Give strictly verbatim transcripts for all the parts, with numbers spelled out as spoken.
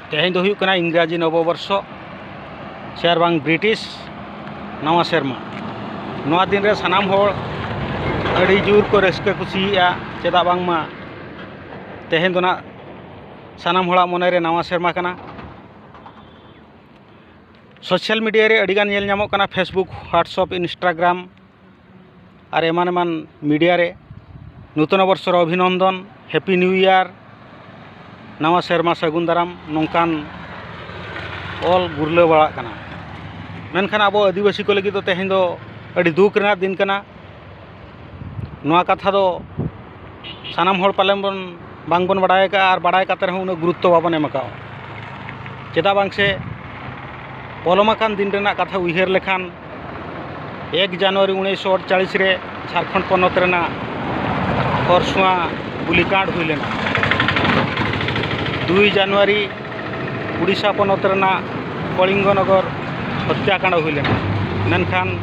ᱛᱮᱦᱮᱧ ᱫᱚ ᱦᱩᱭᱩᱜ ᱠᱟᱱᱟ ᱤᱝᱨᱟᱡᱤ ᱱᱚᱵᱚᱵᱚᱨᱥᱚ, ᱥᱮ ᱟᱨ ᱵᱟᱝ ᱵᱨᱤᱴᱤᱥ ᱱᱟᱣᱟ ᱥᱮᱨᱢᱟ᱾ ᱱᱚᱣᱟ ᱫᱤᱱ ᱨᱮ ᱥᱟᱱᱟᱢ ᱦᱚᱲ ᱟᱹᱰᱤ ᱡᱳᱨ ᱠᱚ ᱨᱟᱹᱥᱠᱟᱹ ᱠᱩᱥᱤᱭᱮᱫᱼᱟ, ᱪᱮᱫᱟᱜ ᱵᱟᱝᱢᱟ ᱛᱮᱦᱮᱧ ᱫᱚ ᱱᱟᱜ ᱥᱟᱱᱟᱢ ᱦᱚᱲᱟᱜ ᱢᱚᱱᱮ ᱨᱮ ᱱᱟᱣᱟ ᱥᱮᱨᱢᱟ ᱠᱟᱱᱟ᱾ ᱥᱳᱥᱟᱞ ᱢᱤᱰᱤᱭᱟ ᱨᱮ ᱟᱹᱰᱤᱜᱟᱱ ᱧᱮᱞ ᱧᱟᱢᱚᱜ ᱠᱟᱱᱟ, Facebook, WhatsApp, Instagram ᱟᱨ ᱮᱢᱟᱱ ᱮᱢᱟᱱ ᱢᱤᱰᱤᱭᱟ ᱨᱮ ᱱᱩᱛᱚᱱ ᱵᱚᱨᱥᱚ ᱨᱮ ᱚᱵᱷᱤᱱᱚᱱᱫᱚᱱ, ᱦᱮᱯᱤ ᱱᱤᱭᱩ ᱤᱭᱟᱨ, ᱱᱟᱣᱟ ᱥᱮᱨᱢᱟ ᱥᱟᱹᱜᱩᱱ ᱫᱟᱨᱟᱢ, ᱱᱚᱝᱠᱟᱱ ᱚᱞ ᱜᱩᱨᱞᱟᱹᱣ ᱵᱟᱲᱟᱜ ᱠᱟᱱᱟ᱾ ᱢᱮᱱᱠᱷᱟᱱ ᱟᱵᱚ ᱟᱹᱫᱤᱵᱟᱹᱥᱤ ᱠᱚ ᱞᱟᱹᱜᱤᱫ ᱫᱚ ᱛᱮᱦᱮᱧ ᱫᱚ ᱟᱹᱰᱤ ᱫᱩᱠ ᱨᱮᱱᱟᱜ ᱫᱤᱱ ᱠᱟᱱᱟ᱾ ᱱᱚᱣᱟ ᱠᱟᱛᱷᱟ ᱫᱚ ᱥᱟᱱᱟᱢ ᱦᱚᱲ ᱯᱟᱞᱮᱱ ᱵᱚᱱ ᱵᱟᱝ ᱵᱚᱱ ᱵᱟᱲᱟᱭ ᱟᱠᱟᱫᱼᱟ, ᱟᱨ ᱵᱟᱲᱟᱭ ᱠᱟᱛᱮ ᱨᱮᱦᱚᱸ ᱩᱱᱟᱹᱜ ᱜᱩᱨᱩᱛᱛᱚ ᱵᱟᱵᱚᱱ ᱮᱢ ᱟᱠᱟᱫᱼᱟ᱾ ᱪᱮᱫᱟᱜ ᱵᱟᱝ ᱥᱮ, ᱯᱚᱞᱚᱢ ᱟᱠᱟᱱ ᱫᱤᱱ ᱨᱮᱱᱟᱜ ᱠᱟᱛᱷᱟ ᱩᱭᱦᱟᱹᱨ ᱞᱮᱠᱷᱟᱱ, ᱮᱠ ᱡᱟᱱᱩᱣᱟᱨᱤ ᱩᱱᱤᱥᱥᱚ ᱟᱴᱪᱟᱞᱤᱥ ᱨᱮ ᱡᱷᱟᱲᱠᱷᱚᱸᱰ ᱯᱚᱱᱚᱛ ᱨᱮᱱᱟᱜ ᱠᱷᱚᱨᱥᱩᱣᱟ ᱜᱩᱞᱤᱠᱟᱸᱰ ᱦᱩᱭ ᱞᱮᱱᱟ᱾ ᱫᱩᱭ ᱡᱟᱱᱩᱣᱟᱨᱤ ᱩᱲᱤᱥᱥᱟ ᱯᱚᱱᱚᱛ ᱨᱮᱱᱟᱜ ᱠᱚᱞᱤᱝᱜᱚᱱᱚᱜᱚᱨ ᱦᱚᱛᱭᱟᱠᱟᱸᱰ ᱦᱩᱭ ᱞᱮᱱᱟ᱾ ᱢᱮᱱᱠᱷᱟᱱ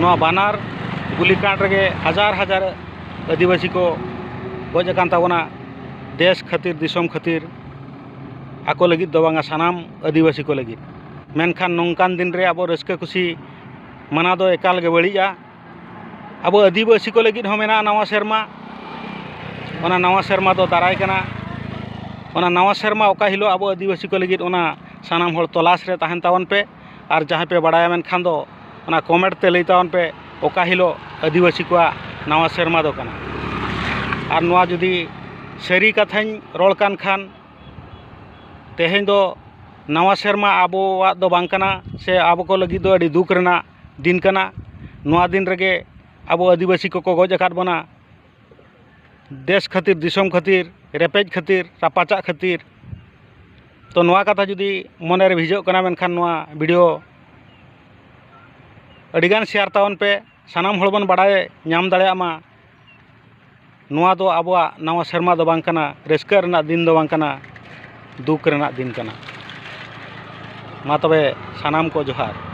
ᱱᱚᱣᱟ ᱵᱟᱱᱟᱨ ᱜᱩᱞᱤᱠᱟᱸᱰ ᱨᱮᱜᱮ ᱦᱟᱡᱟᱨ ᱦᱟᱡᱟᱨ ᱟᱹᱫᱤᱵᱟᱹᱥᱤ ᱠᱚ ᱜᱚᱡ ᱟᱠᱟᱱ ᱛᱟᱵᱚᱱᱟ, ᱫᱮᱥ ᱠᱷᱟᱹᱛᱤᱨ, ᱫᱤᱥᱚᱢ ᱠᱷᱟᱹᱛᱤᱨ, ᱟᱠᱚ ᱞᱟᱹᱜᱤᱫ ᱫᱚ ᱵᱟᱝᱟ, ᱥᱟᱱᱟᱢ ᱟᱹᱫᱤᱵᱟᱹᱥᱤ ᱠᱚ ᱞᱟᱹᱜᱤᱫ᱾ ᱢᱮᱱᱠᱷᱟᱱ ᱱᱚᱝᱠᱟᱱ ᱫᱤᱱ ᱨᱮ ᱟᱵᱚ ᱨᱟᱹᱥᱠᱟᱹ ᱠᱩᱥᱤ ᱢᱟᱱᱟᱣ ᱫᱚ ᱮᱠᱟᱞ ᱜᱮ ᱵᱟᱹᱲᱤᱡᱼᱟ᱾ ᱟᱵᱚ ᱟᱹᱫᱤᱵᱟᱹᱥᱤ ᱠᱚ ᱞᱟᱹᱜᱤᱫ ᱦᱚᱸ ᱢᱮᱱᱟᱜᱼᱟ ᱱᱟᱣᱟ ᱥᱮᱨᱢᱟ᱾ ᱚᱱᱟ ᱱᱟᱣᱟ ᱥᱮᱨᱢᱟ ᱫᱚ ᱫᱟᱨᱟᱭ ᱠᱟᱱᱟ᱾ ᱚᱱᱟ ᱱᱟᱣᱟ ᱥᱮᱨᱢᱟ ᱚᱠᱟ ᱦᱤᱞᱳᱜ ᱟᱵᱚ ᱟᱹᱫᱤᱵᱟᱹᱥᱤ ᱠᱚ ᱞᱟᱹᱜᱤᱫ, ᱚᱱᱟ ᱥᱟᱱᱟᱢ ᱦᱚᱲ ᱛᱚᱞᱟᱥ ᱨᱮ ᱛᱟᱦᱮᱱ ᱛᱟᱵᱚᱱ ᱯᱮ᱾ ᱟᱨ ᱡᱟᱦᱟᱸᱭ ᱯᱮ ᱵᱟᱲᱟᱭᱟ ᱢᱮᱱᱠᱷᱟᱱ ᱫᱚ ᱚᱱᱟ ᱠᱚᱢᱮᱱᱴ ᱛᱮ ᱞᱟᱹᱭ ᱛᱟᱵᱚᱱ ᱯᱮ, ᱚᱠᱟ ᱦᱤᱞᱳᱜ ᱟᱹᱫᱤᱵᱟᱹᱥᱤ ᱠᱚᱣᱟᱜ ᱱᱟᱣᱟ ᱥᱮᱨᱢᱟ ᱫᱚ ᱠᱟᱱᱟ᱾ ᱟᱨ ᱱᱚᱣᱟ ᱡᱩᱫᱤ ᱥᱟᱹᱨᱤ ᱠᱟᱛᱷᱟᱧ ᱨᱚᱲ ᱠᱟᱱ ᱠᱷᱟᱱ, ᱛᱮᱦᱮᱧ ᱫᱚ ᱱᱟᱣᱟ ᱥᱮᱨᱢᱟ ᱟᱵᱚᱣᱟᱜ ᱫᱚ ᱵᱟᱝ ᱠᱟᱱᱟ, ᱥᱮ ᱟᱵᱚ ᱠᱚ ᱞᱟᱹᱜᱤᱫ ᱫᱚ ᱟᱹᱰᱤ ᱫᱩᱠ ᱨᱮᱱᱟᱜ ᱫᱤᱱ ᱠᱟᱱᱟ᱾ ᱱᱚᱣᱟ ᱫᱤᱱ ᱨᱮᱜᱮ ᱟᱵᱚ ᱟᱹᱫᱤᱵᱟᱹᱥᱤ ᱠᱚᱠᱚ ᱜᱚᱡ ᱟᱠᱟᱫ ᱵᱚᱱᱟ, ᱫᱮᱥ ᱠᱷᱟᱹᱛᱤᱨ, ᱫᱤᱥᱚᱢ ᱠᱷᱟᱹᱛᱤᱨ, ᱨᱮᱯᱮᱡ ᱠᱷᱟᱹᱛᱤᱨ, ᱨᱟᱯᱟᱪᱟᱜ ᱠᱷᱟᱹᱛᱤᱨ᱾ ᱛᱚ, ᱱᱚᱣᱟ ᱠᱟᱛᱷᱟ ᱡᱩᱫᱤ ᱢᱚᱱᱮ ᱨᱮ ᱵᱷᱤᱡᱟᱹᱜ ᱠᱟᱱᱟ, ᱢᱮᱱᱠᱷᱟᱱ ᱱᱚᱣᱟ ᱵᱷᱤᱰᱤᱭᱳ ᱟᱹᱰᱤᱜᱟᱱ ᱥᱮᱭᱟᱨ ᱛᱟᱵᱚᱱ ᱯᱮ, ᱥᱟᱱᱟᱢ ᱦᱚᱲ ᱵᱚᱱ ᱵᱟᱲᱟᱭ ᱧᱟᱢ ᱫᱟᱲᱮᱭᱟᱜ ᱢᱟ᱾ ᱱᱚᱣᱟ ᱫᱚ ᱟᱵᱚᱣᱟᱜ ᱱᱟᱣᱟ ᱥᱮᱨᱢᱟ ᱫᱚ ᱵᱟᱝ ᱠᱟᱱᱟ, ᱨᱟᱹᱥᱠᱟᱹ ᱨᱮᱱᱟᱜ ᱫᱤᱱ ᱫᱚ ᱵᱟᱝ ᱠᱟᱱᱟ, ᱫᱩᱠ ᱨᱮᱱᱟᱜ ᱫᱤᱱ ᱠᱟᱱᱟ᱾ ᱢᱟ ᱛᱚᱵᱮ ᱥᱟᱱᱟᱢ ᱠᱚ ᱡᱚᱦᱟᱨ᱾